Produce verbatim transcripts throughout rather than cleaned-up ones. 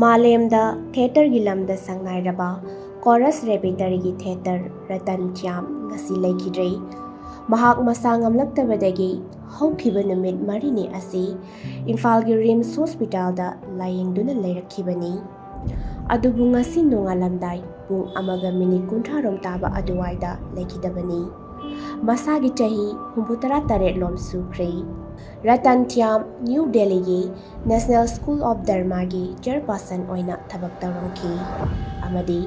ꯃꯥꯂꯦꯝꯗ ꯊꯤꯌꯦꯇꯔꯒꯤ ꯂꯝꯗ ꯁꯛꯅꯥꯏꯔꯕ ꯀꯣꯔꯁ ꯔꯦꯄꯤꯇꯔꯒꯤ ꯊꯤꯌꯦꯇꯔ ꯔꯇꯟ ꯊꯤꯌꯥꯝ ꯉꯁꯤ ꯂꯩꯈꯤꯗ꯭ꯔꯦ꯫ ꯃꯍꯥꯛ ꯃꯁꯥ ꯉꯝꯂꯛꯇꯕꯗꯒꯤ ꯍꯧꯈꯤꯕ ꯅꯨꯃꯤꯠ ꯃꯔꯤꯅꯤ ꯑꯁꯤ ꯏꯝꯐꯥꯜꯒꯤ ꯔꯤꯝꯁ ꯍꯣꯁꯄꯤꯇꯥꯜꯗ ꯂꯥꯌꯦꯡꯗꯨꯅ ꯂꯩꯔꯛꯈꯤꯕꯅꯤ꯫ ꯑꯗꯨꯕꯨ ꯉꯁꯤ ꯅꯣꯡꯉꯥꯜꯂꯝꯗꯥꯏ ꯄꯨꯡ ꯑꯃꯒ ꯃꯤꯅꯤꯠ ꯀꯨꯟꯊ꯭ꯔꯥ ꯔꯣꯝ ꯇꯥꯕ ꯑꯗꯨꯋꯥꯏꯗ ꯂꯩꯈꯤꯗꯕꯅꯤ꯫ ꯃꯁꯥꯒꯤ ꯆꯍꯤ ꯍꯨꯝꯐꯨꯇꯔꯥ ꯇꯔꯦꯠ ꯂꯣꯝ ꯁꯨꯈ꯭ꯔꯦ꯫ ꯔꯇꯟ ꯊꯤꯌꯥꯝ ꯅ꯭ꯌꯨ ꯗꯦꯜꯂꯤꯒꯤ National School of Dharmaꯒꯤ ꯆꯤꯌꯔꯄꯥꯔꯁꯟ ꯑꯣꯏꯅ ꯊꯕꯛ ꯇꯧꯔꯝꯈꯤ ꯑꯃꯗꯤ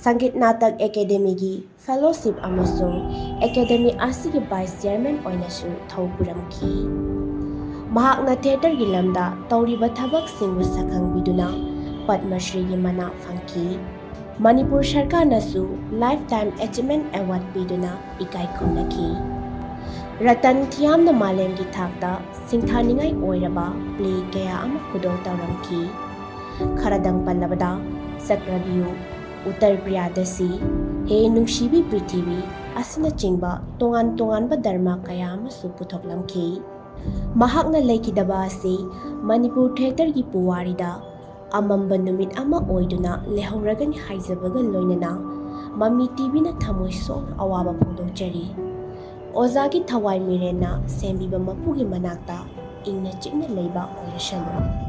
ꯁꯪꯒꯤꯠ ꯅꯥꯇꯛ ꯑꯦꯀꯥꯗꯦꯃꯤꯒꯤ ꯐꯦꯂꯣꯁꯤꯞ ꯑꯃꯁꯨꯡ ꯑꯦꯀꯥꯗꯦꯃꯤ ꯑꯁꯤꯒꯤ ꯚꯥꯏꯁ ꯆꯤꯌꯔꯃꯦꯟ ꯑꯣꯏꯅꯁꯨ ꯊꯧ ꯄꯨꯔꯝꯈꯤ꯫ ꯃꯍꯥꯛꯅ ꯊꯤꯌꯦꯇꯔꯒꯤ ꯂꯝꯗ ꯇꯧꯔꯤꯕ ꯊꯕꯛꯁꯤꯡꯕꯨ ꯁꯛꯈꯪꯕꯤꯗꯨꯅ ꯄꯗꯃꯁ꯭ꯔꯤꯒꯤ ꯃꯅꯥ ꯐꯪꯈꯤ꯫ ꯃꯅꯤꯄꯨꯔ ꯁꯔꯀꯥꯔꯅꯁꯨ Lifetime Achievement Award ꯄꯤꯗꯨꯅ ꯏꯀꯥꯏ ꯈꯨꯝꯅꯈꯤ꯫ ꯔꯇꯟ ꯊꯤꯌꯥꯝꯅ ꯃꯥꯂꯦꯝꯒꯤ ꯊꯥꯛꯇ ꯁꯤꯡꯊꯥꯅꯤꯡꯉꯥꯏ ꯑꯣꯏꯔꯕ ꯄ꯭ꯂꯦ ꯀꯌꯥ ꯑꯃ ꯈꯨꯗꯣꯜ ꯇꯧꯔꯝꯈꯤ꯫ ꯈꯔꯗꯪ ꯄꯜꯂꯕꯗ ꯆꯀ꯭ꯔꯕ꯭ꯌꯨꯍ, ꯎꯠꯇꯔ ꯄ꯭ꯔꯤꯌꯥꯗꯁꯤ, ꯍꯦ ꯅꯨꯡꯁꯤꯕꯤ ꯄ꯭ꯔꯤꯊꯤꯕꯤ ꯑꯁꯤꯅꯆꯤꯡꯕ ꯇꯣꯉꯥꯟ ꯇꯣꯉꯥꯟꯕ ꯗ꯭ꯔꯃꯥ ꯀꯌꯥ ꯑꯃꯁꯨ ꯄꯨꯊꯣꯛꯂꯝꯈꯤ꯫ ꯃꯍꯥꯛꯅ ꯂꯩꯈꯤꯗꯕ ꯑꯁꯤ ꯃꯅꯤꯄꯨꯔ ꯊꯤꯌꯦꯇꯔꯒꯤ ꯄꯨꯋꯥꯔꯤꯗ ꯑꯃꯝꯕ ꯅꯨꯃꯤꯠ ꯑꯃ ꯑꯣꯏꯗꯨꯅ ꯂꯩꯍꯧꯔꯒꯅꯤ ꯍꯥꯏꯖꯕꯒ ꯂꯣꯏꯅꯅ ꯃꯃꯤ ꯇꯤꯚꯤꯅ ꯊꯃꯣꯏ ꯁꯣꯛꯅ ꯑꯋꯥꯕ ꯐꯣꯡꯗꯣꯛꯆꯔꯤ꯫ ꯑꯣꯖꯥꯒꯤ ꯊꯋꯥꯏ ꯃꯤꯔꯦꯟꯅ ꯁꯦꯝꯕꯤꯕ ꯃꯄꯨꯒꯤ ꯃꯅꯥꯛꯇ ꯏꯪꯅ ꯆꯤꯛꯅ ꯂꯩꯕ ꯑꯣꯏꯔꯁꯅꯨ꯫